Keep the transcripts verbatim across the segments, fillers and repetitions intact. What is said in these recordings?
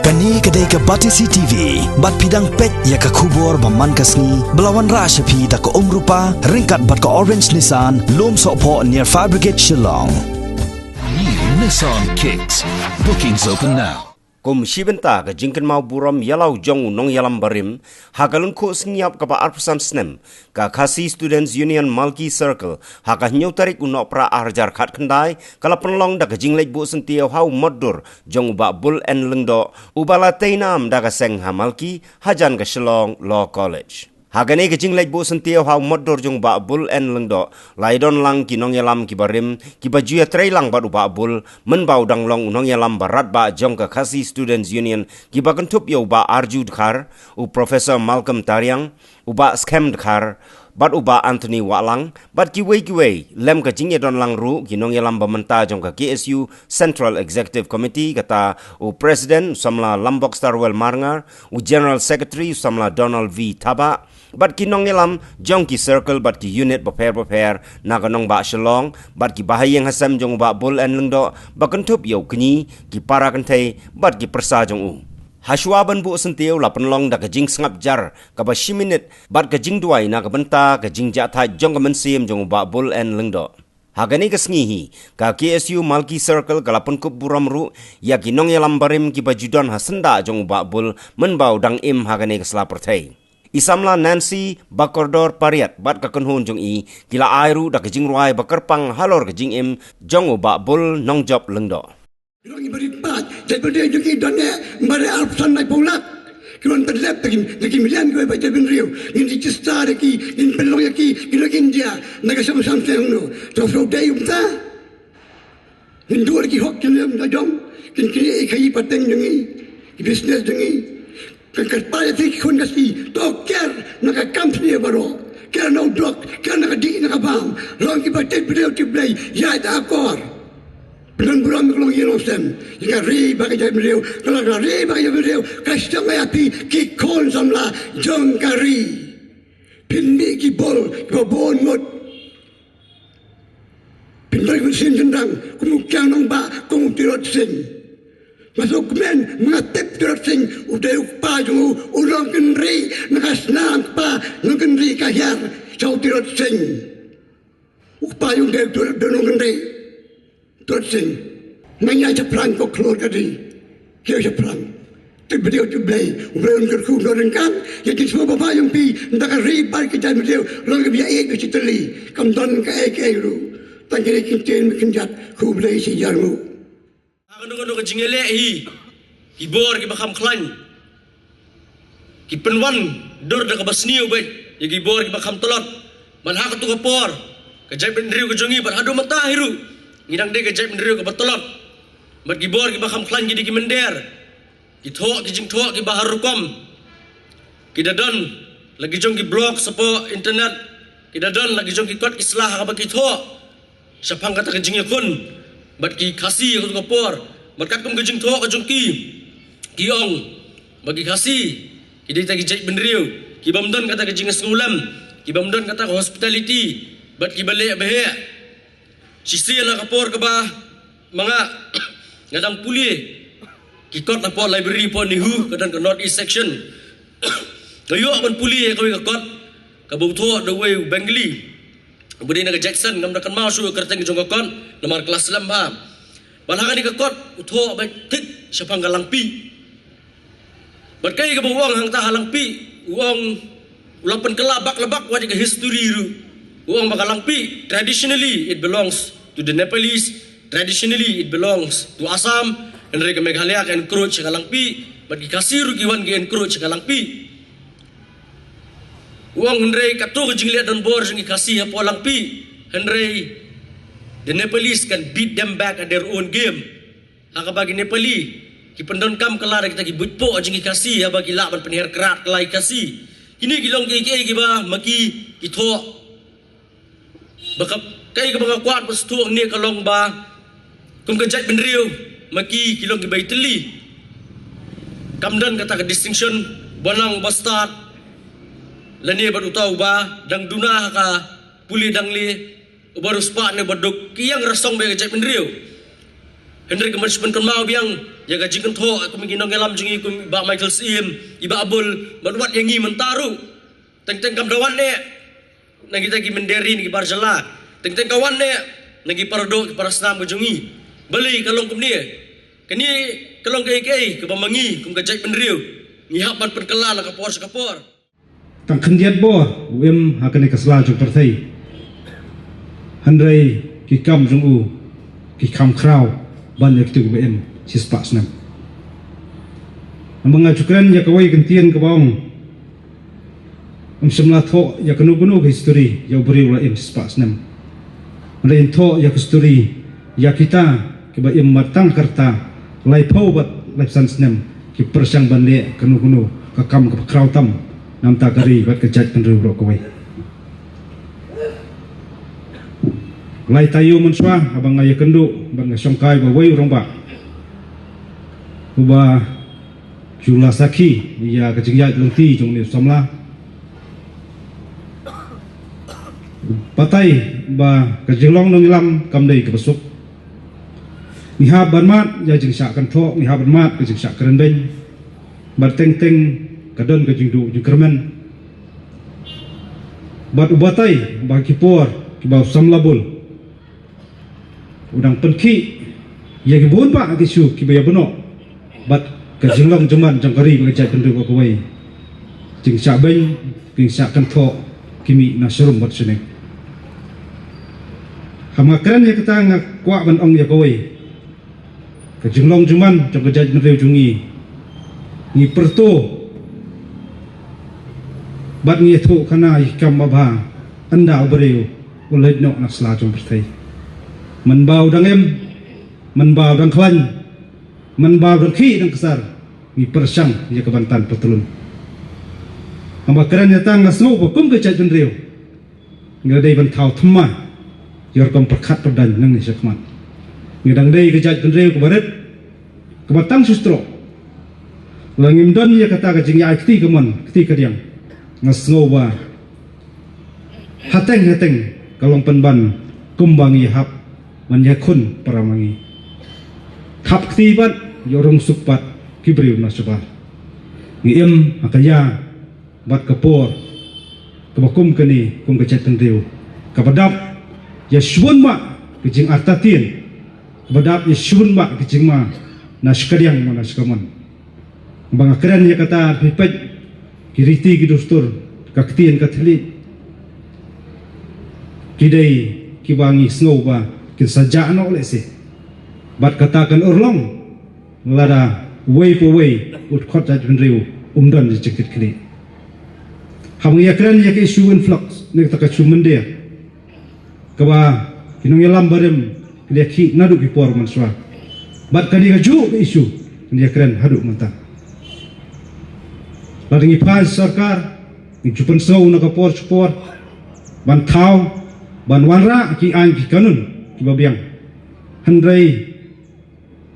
Kane ka dei ka Batesi T V, bad phi dang peit ïa ka khubor ba man ka sngi, ba la wanrah sha phi da ka Umrupa, ryngkat bad ka Orange Nissan, Lum Sohphoh near Fire Brigade Shillong. New Nissan Kicks. Bookings open now. Kum shi bynta ka jingkynmaw burom ïa la u jong u nongïalam barim, ha ka lyngkhuh sngi ïap kaba arphew san snem, ka Khasi Students Union Malki Circle, ha ka hynñiew tarik u Nohprah arhajar khatkhyndai, ka la pynlong da ka jingleit buh syntiew ha u mot dur jong u Bah Bull N Lyngdoh, uba la tei nam da ka seng ha Malki, hajan ka Shillong Law College. Ha kane ka jingleit buh syntiew ha u mot dur jong u Bah Bull N Lyngdoh, la ïadon lang ki nongïalam ki barim, kiba ju ïatrei lang bad u Bah Bull, mynba u dang long u nongïalam ba radbah jong ka Khasi Students Union, kiba kynthup ïa u Bah Arju Dkhar, u Professor Malcolm Tariang, u Bah Skhem Dkhar, bad u Bah Anthony Wahlang, bad kiwei kiwei, lem ka jingïadon lang ruh, ki nongïalam ba mynta jong ka K S U Central Executive Committee, kata u President, u samla Lambok Starwell Marngar, u General Secretary, u samla Donald V Thabah, bad ki nongïalam jong ki circle bad ki unit bapher bapher na ka nongbah Shillong, bad ki bahaïing hasem jong u Bah Bull N Lyngdoh, ba kynthup ïa u kñi, ki para kynthei, bad ki pyrsa jong u. Hashwa ban buh syntiew la pynlong da ka jingsngap jar, kaba shi minit, bad ka jingduwai na ka bynta ka jingjahthait jong ka mynsiem jong u Bah Bull N Lyngdoh. Ha kane ka sngi hi, ka K S U Malki Circle ka la pynkup burom ruh, ïa ki nongïalam barim kiba ju don ha syndah jong u Bah Bull, mynba u dang im ha kane ka sla pyrthei. I samla Nancy Bakordor Pariat bad ka kynhun jong i, ki la ai ruh da ka jingrwai ba kyrpang halor ka jingim jong u Bah Bull Nongjop Lyngdoh. Ki long ki ba rit paid, jaitbynriew jong ki don eh, ba re arphew san laiphew lak. Ki long tyrlep da ki, da ki million kiwei ba jaitbynriew. Ngin register da ki, ngin pynlong ïa ki, ki long India, na ka shong shong seng no. To so dei um ta. Ngin dur ki hok ki lem da jong, kin kri i khaïi pateng jong i, ki business jong i. Ka kyrpad ïa ki khun Khasi, to ker na ka kam sniew baroh. Ker na u drok, ker na ka dih na ka bam. Long ki ba tip briew tip Blei, ïa ïa akor. Pynban burom ka long ïa long sem. Ïa ka ri bad ka jaitbynriew, ka long ka ri bad ka jaitbynriew, ka shong ïa phi ki khun samla jong ka ri. Phin mih ki bor, ki ba bun ngut. Pynban ki sien jendang, kum u Kiang Nangbah, kum u Tirot Sing. Nga sngewkmen, nga tip Tirot Sing, u dei u kpa jong u, u nongkynrih, na ka snam kpa, nongkynrih ka hiar, sha u Tirot Sing. U kpa jong u dei u Tirot, u nongkynrih. Tirot Sing. Nga ïa shaphrang ko khlur ka dei. Kiew shaphrang. Tip briew tip Blei, u Blei un kyrkhu un ryngkat, ïa ki sngewbha ba ïa phi, da ka ri bad ka jaitbynriew, long ka bia ïeit ba shi tylli, kam don kaei kaei ruh. Tang kine ki ktien ba kynjat, khublei shi hajar nguh. Ha kano kano ka jingïaleh hi, ki bor kiba kham khlaiñ, ki pynwan dur da kaba sniew beit, ïa ki bor kiba kham tlot, bad ha kato ka por, ka jaitbynriew ka jong ngi, bad haduh mynta hi ruh, ngi dang dei ka jaitbynriew kaba tlot, bad ki bor kiba kham khlaiñ ki dei ki mynder. Ki thoh, ki jingthoh, kiba har rukom. Ki da don, la ki jong ki blog, shapoh internet. Ki da don, la ki jong ki kot ki sla, ha kaba ki thoh. Shaphang kata ka jingïakhun. Bad ki Khasi, ha kato ka por. Bad katkum ka jingthoh, ka jong ki. Ki ong. Bad ki Khasi. Ki dei kita ki jaitbynriew. Ki bym don kata ka jingsngewlem. Ki bym don kata ka hospitality. Bad kiba leh ba heh. Shisien ha ka por kaba, ma nga, nga dang pule. Ki kot hapoh library hapoh NEHU, ka don ka North East section. Nga ïoh ban pule ïa kawei ka kot, kaba u thoh da uwei u Bengali. Uba dei na ka Jackson, ngam da kynmaw shuh ka kyrteng jong ka kot, namar ka la slem bha. Bad ha kane ka kot, u thoh beit thik, shaphang ka Langpih. Bad kaei kaba u ong hangta ha Langpih, u ong u la pynkylla bak la bak wat ïa ka history ruh. U ong ba ka Langpih, traditionally it belongs to the Nepalese, traditionally it belongs to Assam, hynrei ka Meghalaya ka encroach ha ka Langpih, bad ki Khasi ruh ki wan ki encroach ha ka Langpih. U ong hynrei kato ka jingleh donbor jong ki Khasi hapoh Langpih, hynrei the Nepalese can beat them back at their own game. Ha kaba ki Nepali, ki pyndonkam kylla da kita ki buit poh jong ki Khasi, haba ki lah ban pynher krad kylla ki Khasi. Kine ki long kiei kiei kiba, ma ki, ki thoh. Ba ka, kaei kaba nga kwah ban sngewthuh hangne ka long ba, kum ka jaitbynriew, ma ki, ki long kiba ïatylli. Kam don kata ka distinction, uba nang uba stad, lane bad uta uba, dang duna ha ka, pule dang le, uba riewspah ne uba duk, ki ïeng rasong beit ka jaitbynriew. Hynrei kumno shu pynkynmaw biang ïa ka jingkynthoh kum ki nongïalam jong ngi kum i Bah Michael Syiem, i Bah Abul, bad wat ïa ngi mynta ruh. Teng teng kam da wan eh na kita ki mynder ri, na ki bar jylla. Teng teng ka wan eh na ki para doh, ki para snam ka jong ngi. Balei ka long kumne? Kane ka long kaei kaei kaba ma ngi kum ka jaitbynriew ngi hap ban pynkylla na ka por sha ka por. Tang khyndiat bor u im ha kane ka sla jong pyrthei. Hynrei ki kam jong u ki kham khraw ban ïa kitu kiba im shispah snem. Namar nga ju kren ïa kawei ka ktien kaba ong, ym shym la thoh ïa kano kano ka history ïa u briew la im shispah snem. Hynrei yn thoh ïa ka history ïa kita kiba im mar tang ka rta laiphew bad laiphew san snem, ki pyrshang ban leh kano kano ka kam kaba khraw tam na bynta ka ri bad ka jaitbynriew baroh kawei. Lai taïew mynshuwa haba nga ïakynduh bad nga shongkai bad uwei u rangbah uba ju la sakhi ïa ka jingïaid lynti jong une u samla, batai ba ka jinglong nongïalam kam dei kaba suk. Ngi hap ban mad ïa jingshah kynthoh, ngi hap ban mad ka jingshah kren beiñ. Bad teng teng ka don ka jingduh jingkyrmen. Bad u batai ba ki por kiba u samla bul u dang pynkhih ïa ki bun bah ki issue kiba ïa bynnoh bad ka jinglong jingman jong ka ri bad ka jaitbynriew baroh kawei. Jingshah beiñ, jingshah kynthoh ki mih na sharum bad shaneng. Haba nga kren ïa kata nga kwah ban ong ïa kawei, ka jinglong jingman jong ka jaitbynriew jong ngi, ngi pyrto bad ngi ïathuh khana ïa ki kam babha ynda u briew u leit noh na sla jong pyrthei. Mynba u dang im, mynba u dang khlaiñ, mynba u dang khih dang ksar, ngi pyrshang ïa ka ban tan patlun. Haba kren ïa kata nga sngew ba kum ka jaitbynriew ngi la dei ban thaw thymmai ïa ka rukom pyrkhat pyrdaiñ nangne shakhmat. Ngi dang dei ka jaitbynriew kaba rit, kaba tang shu stroh. Lada ngim don ïa kata ka jingïaid kti kamon kti kadiang, nga sngew ba hateng hateng ka long pynban kumba ngi hap ban ïakhun para ma ngi. Thap kti bad ïoh rung suk pat ki briew na shabar. Ngi im ha ka ïa bad ka por kaba kum kane kum ka jaitbynriew kaba dap ïa shibun bah ka jingartatien, kaba dap ïa shibun bah ka jingma na shakadiang ma na shakamon. Ba nga kren ïa kata, phi peit ki riti ki dustur, ka ktien ka thylliej, ki dei kiba ngi sngew ba kin sa jah noh lehse. Bad kata kan urlong lada uwei pa uwei u dkhot jaitbynriew um don jingkitkhlieh. Haba ngi ïa kren ïa ka issue influx ne kata ka issue mynder, kaba ki nongïalam barim ki la ïakhih naduh ki por mynshuwa. Bad kane kajuh ka issue ngi ïa kren haduh mynta. Lada ngi phai sorkar ngi ju pynsngew na ka por sha ka por ban thaw, ban wanrah ki aiñ ki kanun kiba biang. Hynrei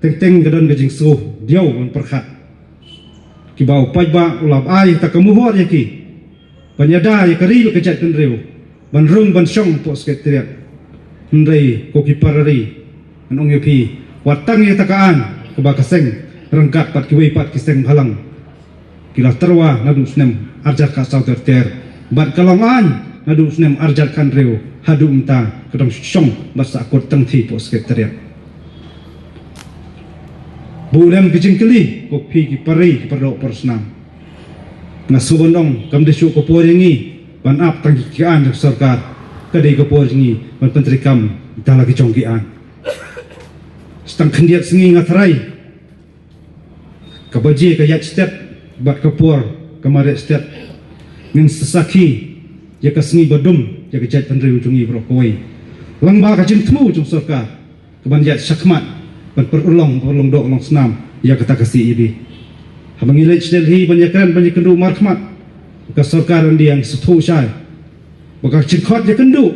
teng teng ka don ka jingsngew diaw ban pyrkhat. Kiba u paidbah u la ai ta ka muhor ïa ki ban ïada ïa ka ri bad ka jaitbynriew ban rung ban shong hapoh Secretariat. Hynrei ko ki para ri, ngan ong ïa phi, wat tang ïa ta ka aiñ kaba ka seng ryngkat bad kiwei pat ki seng bhalang ki la tyrwa naduh snem arhajar khatsaw ter ter bad ka long aiñ naduh snem arhajar khathynriew haduh mynta ka dang shong bad sahkut tang hapoh Secretariat. Bun lem ki jingkylli ko phi ki para ri ki para doh para snam. Nga sngewbha ban ong kam dei shuh ka por ïa ngi ban ap tang ki aiñ jong sorkar, ka dei ka por ïa ngi ban pyntreikam da la ki jong ki aiñ. Sa tang khyndiat sngi nga tharai ka baje ka ïaid stet bad ka por ka mareh stet. Ngin sa sakhi ïa ka sngi ba dum ïa ka jaitbynriew jong ngi baroh kawei. Lyngba ka jingthmu jong sorkar ka ban ïaid shakhmat ban pynurlong, pynurlong doh urlong snam ïa kata ka C A B. Haba ngi leit sha Delhi ban ïakren ban ïakynduh markhmat ka sorkar India, ngi sngewthuh shai ba ka jingkhot ïakynduh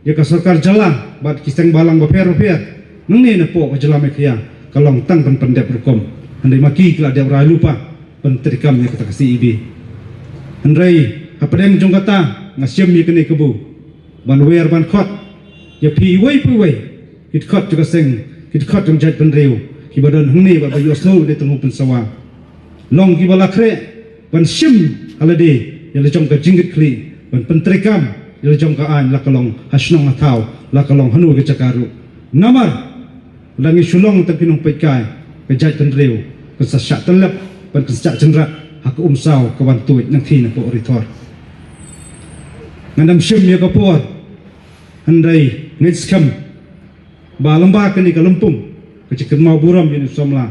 ïa ka sorkar jylla bad ki seng bhalang bapher bapher nangne napoh ka jylla Meghalaya ka long tang ban pyndep rukom. Hynrei ma ki ki la dep rai lypa ban treikam ïa kata ka C A B. Hynrei hapdeng jong kata nga shem ïa kane kabu ban wer ban khot ïa phi iwei pa iwei ki dkhot jong ka seng ki dkhot jong jaitbynriew kiba don hangne bad ba ïohsngew ïa kane ka tnga pynsawa. Long kiba la khreh ban shim ha lade ïa la jong ka jingkitkhlieh, ban pyntreikam ïa la jong ka aiñ, la ka long ha shnong ha thaw, la ka long hano ka jaka ruh. Namar lada ngi shu long tang ki nongpeitkai, ka jaitbynriew kan sa shah tyllep bad kan sa shah jynrat ha ka umsaw ka ban tuid nangthie napoh Ri Thor. Ngan ym shim ïa ka por, hynrei ngeit skhem ba lyngba kane ka lympung ka jingkynmaw burom ïa une u samla.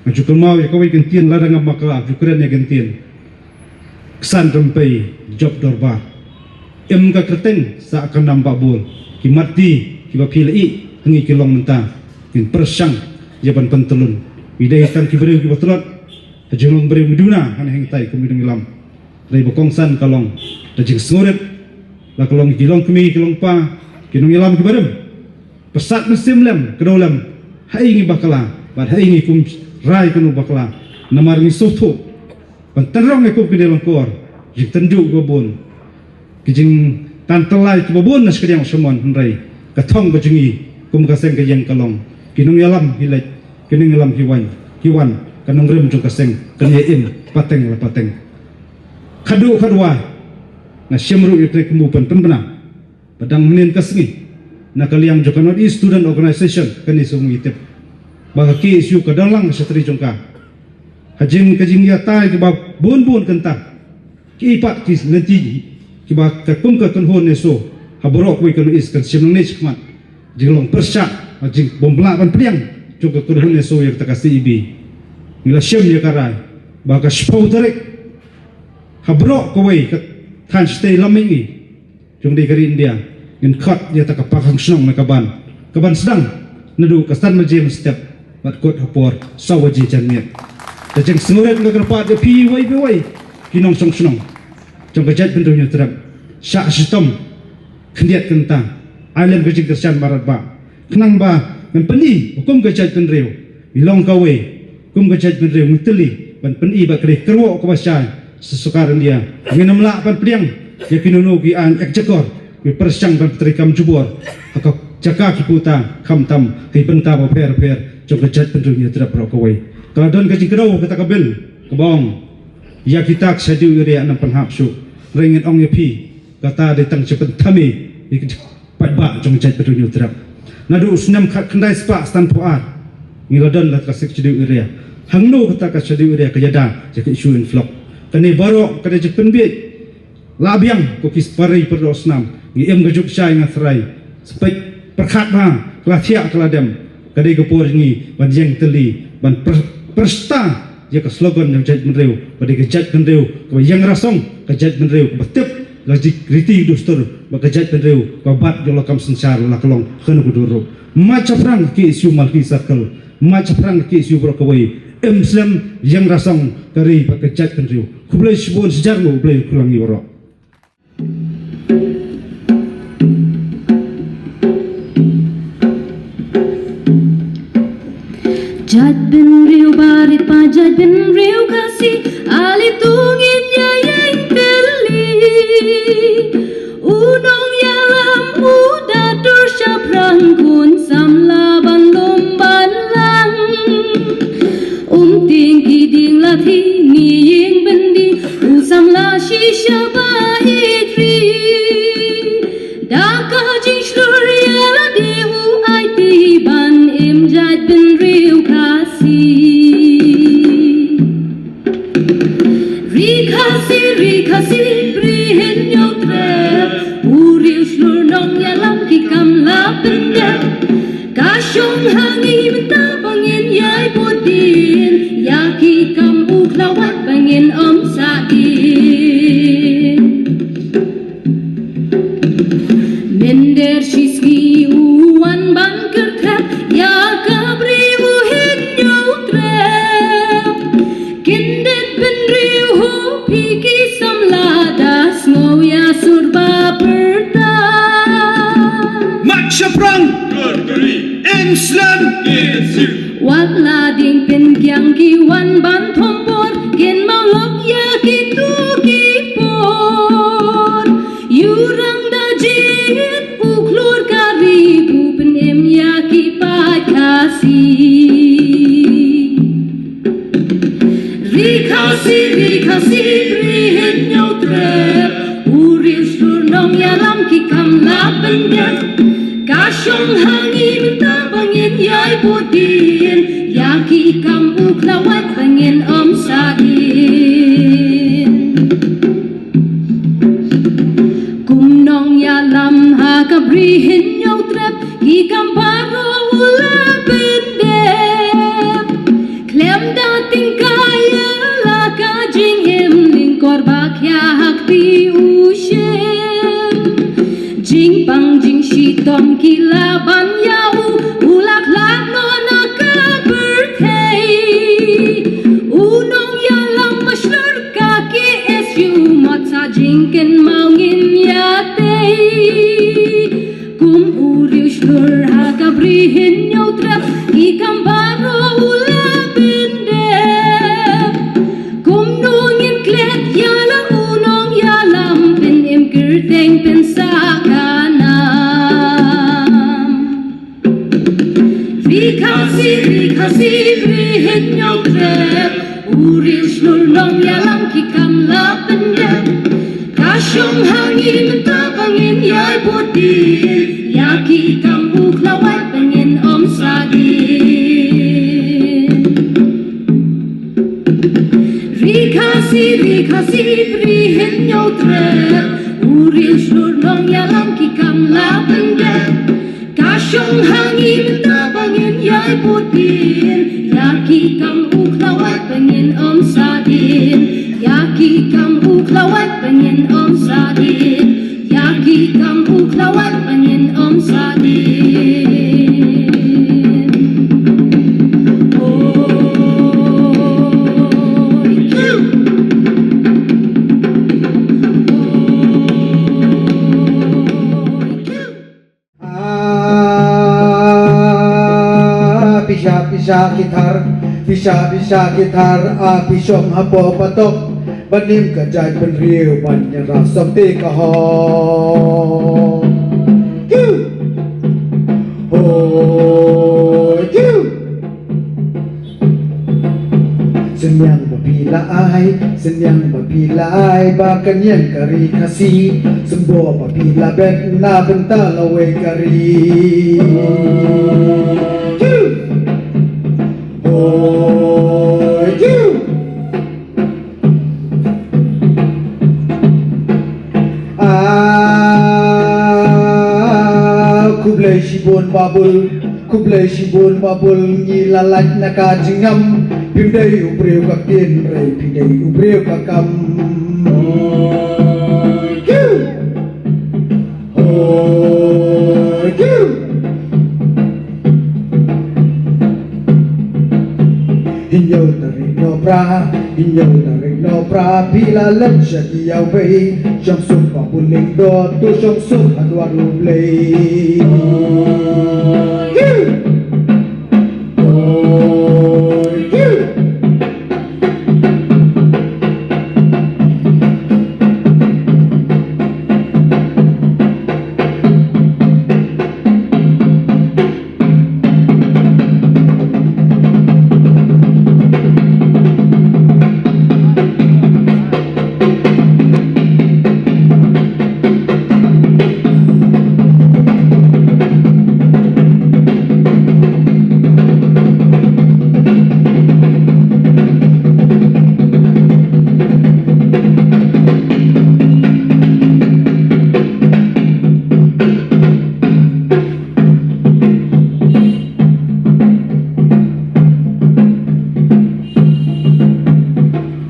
Nga ju kynmaw ïa kawei ka ktien, lada ngam bakla ju kren ïa ka ktien: Ksan rympei jop dorbar. Im ka kyrteng sah ka nam Bah Bul. Ki mat ti kiba phi la ïeh ha ngi ki long mynta. Ngin pyrshang ïa ban pyntyllun. Ngi dei tang ki briew kiba tlot ha jinglong briew, ngi duna ha ne hangtai kum ki nongïalam. Hynrei ba kongsan ka long da jingsngewrit, la ka long ki longkmie ki longpa, ki nongïalam kiba rim. Pyrsad mynsiem lem, kdew lem, haei ngi bakla bad haei ngi kum rai kano bakla. Namar ngi sngewthuh ban tynrong ïa kum kine lyngkor, jingtynjuh kiba bun, ki jingtan tyllai kiba bun na shakdiang u shmon, hynrei ka thong ka jong ngi kum ka seng ka ïeng ka long: Ki nongïalam hi leit, ki nongïalam hi wan, hi wan, ka nongrim jong ka seng kan ïa im pateng la pateng. Khadduh khadwai nga shim ruh ïa kane ka movement pynbna ba dang mynnin ka sngi, na ka liang jong ka North East Student Organization, kane shu ngi tip ba ka K S U ka don lang ka shatri jong ka. Ha jing ka jingïatai kiba bun bun kynta, kiei pat ki lynti kiba ka kum ka kynhun NESO ha baroh kawei ka North East kan shim nangne shakhmat. Jinglong pyrshah, ha jingbym lah ban pdiang jong ka kynhun NESO ïa kata ka C E B, ngi la shim ïa ka rai ba ka shiphew tarik, ha baroh kawei ka thaiñ shatei lam mihngi jong dei ka ri India, ngin khot ïa kata ka pakhang shnong na ka ban, ka ban sdang naduh ka san baje mynstep bad kut ha por saw baje janmiet. Da jingsngewrit nga kyrpad ïa phi uwei pa uwei ki nongshong shnong jong ka jaitbynriew Hynñiewtrep, shah shitom khyndiat kynta, ai lem ka jingkyrshan baroh ba khnang ba ngan pyni ba kum ka jaitbynriew ngi long kawei, kum ka jaitbynriew ngi tylli ban pyni bad ka dei ka kyrwoh kaba shai sha sorkar India. Ngin ym lah ban pdiang ïa kino kino ki aiñ ek jakor, ki pyrshang ban pyntreikam jubor ha ka jaka ki puta, khamtam ha ki bynta bapher bapher jong ka jaitbynriew Hynñiewtrep baroh kawei. Ka la don ka jingkdew kata ka bill kaba ong ïa kita ki schedule area nym pynhap shuh. Hynrei ngan ong ïa phi, kata dei tang jingpynthame ïa ki paidbah jong ka jaitbynriew Hynñiewtrep. Naduh u snem khatkhyndai spah sanphew ar ngi la don la ka schedule area. Hangno kata ka schedule area ka ïada ïa ka issue influx? Kane baroh ka dei jingpynbiej. Lah biang ko ki para ri para doh snam, ngi im ka juk shai nga tharai. Sa peit pyrkhat bha, ka la thiah ka la dem. Ka dei ka por ngi ban ïeng tylli ban pyr-, pyrshah ïa ka slogan jong ka jaitbynriew, ba dei ka jaitbynriew kaba ïeng rasong, ka jaitbynriew kaba tip la ka jingriti dustur, bad ka jaitbynriew kaba bat ïa la ka kam synshar la ka long kano ka dur ruh. Mad shaphrang ka K S U Malki Circle, mad shaphrang ka K S U baroh kawei, im slem, ïeng rasong ka ri bad ka jaitbynriew. Khublei shibun, shi hajar nguh, Blei un kyrkhu ïa ngi baroh. Jaitbynriew barit bad jaitbynriew Khasi, ale to ngin ïa ïeng tylli. U nongïalam u da dur shaphrang khun samla ban lum ban lang. Um tieng ki dieng la thieng, ngi ïeng byndi, u samla shisha ba ïeit ri. Da ka jingshlur ïa lade u aiti ban im jaitbynriew Khasi. Ri Khasi, ri Khasi, Ri Hynñiewtrep, u riewshlur nongïalam ki kam la pyndep. Ka shong ha ngi mynta ba ngin ïai bud dien ïa ki kam u khlawat ba ngin ym sahdien. Mynder shisngi u wan ban kyrkhat ïa ka bri u Hynñiewtrep. Kyndit bynriew ho phi ki samla, da sngew ïa sur ba pyrta. Mad shaphrang, im slem, wat la dieng pynkiang ki wan ban thombor, kynmaw lok ïa kito ki por. Ïurang da jied u khlur ka ri, u pynim ïa ki paid Khasi. Ri Khasi, Ri Khasi, Bri Hynñiewtrep, u riewshlur nongïalam ki kam la pyndep. Ka shong ha ngi mynta ba ngin ïai bud dien ïa ki kam u khlawait ba ngin ym sah dien. Kum nongïalam ha ka Bri Hynñiewtrep, ki kam baroh u la pyndep. Khlem da tyngka ïa la ka jingim, lyngkor ba khia ha kti u shim. Jingpang jingshitom ki la ban ïa u, u la khlad noh na ka pyrthei. U nongïalam ba shlur ka K S U, mut sa jingkynmaw ngin ïatei. Kum u riewshlur ha ka Bri Hynñiewtrep, ki kam baroh u la pyndep. Kumno ngin klet ïa la u nongïalam, pynim kyrteng pynsah ka nam. Ri Khasi, Ri Khasi, Bri Hynñiewtrep, u riewshlur nongïalam ki kam la pyndep. Ka shong ha ngi mynta ba ngin ïai bud dien ïa ki kam u khlawait ba ngin ym sah dien. Ri Khasi, Ri Khasi, Bri Hynñiewtrep, u riewshlur nongïalam ki kam la pyndep. Ka shong ha ngi mynta ba ngin ïai bud dien ïa ki kam u khlawait ba ngin ym sah dien. Ïa ki kam u khlawait ba ngin ym sah dien. Ïa ki kam u khlawait ba ngin ym sah dien. Oi, kiu. Oi, kiu. Ah, pisa pisa ki thar, pisa pisa ki thar, ah, pisa hapoh patok, ban im ka jaitbynriew ban ïarap sopti ka hok. Kiu. Hoi kiu. Synñiang ba phi la ai, synñiang ba phi la ai, ba kan ïeng ka ri Khasi. Symboh ba phi la bet na bynta lawei ka ri. Kiu. Hoi kiu. Ah, khublei shibun Babul, khublei shibun Babul, ngi la lait na ka jingngam. Phim dei u briew ka ktien, hynrei phi dei u briew ka kam. Kiu. Hoi kiu. Hynñiew tarik Nohprah, hynñiew tarik Nohprah, phi la leit sha Iawbei, shong suk Babul Lyngdoh, to shong suk ha dwar U Blei. Hoi kiu.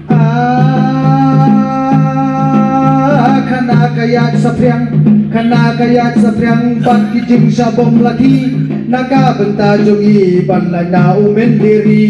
Ah, khana ka ïaid saphriang, khana ka ïaid saphriang bad ki jingshah bom lathi na ka bynta jong ngi ban lait na u mynder ri.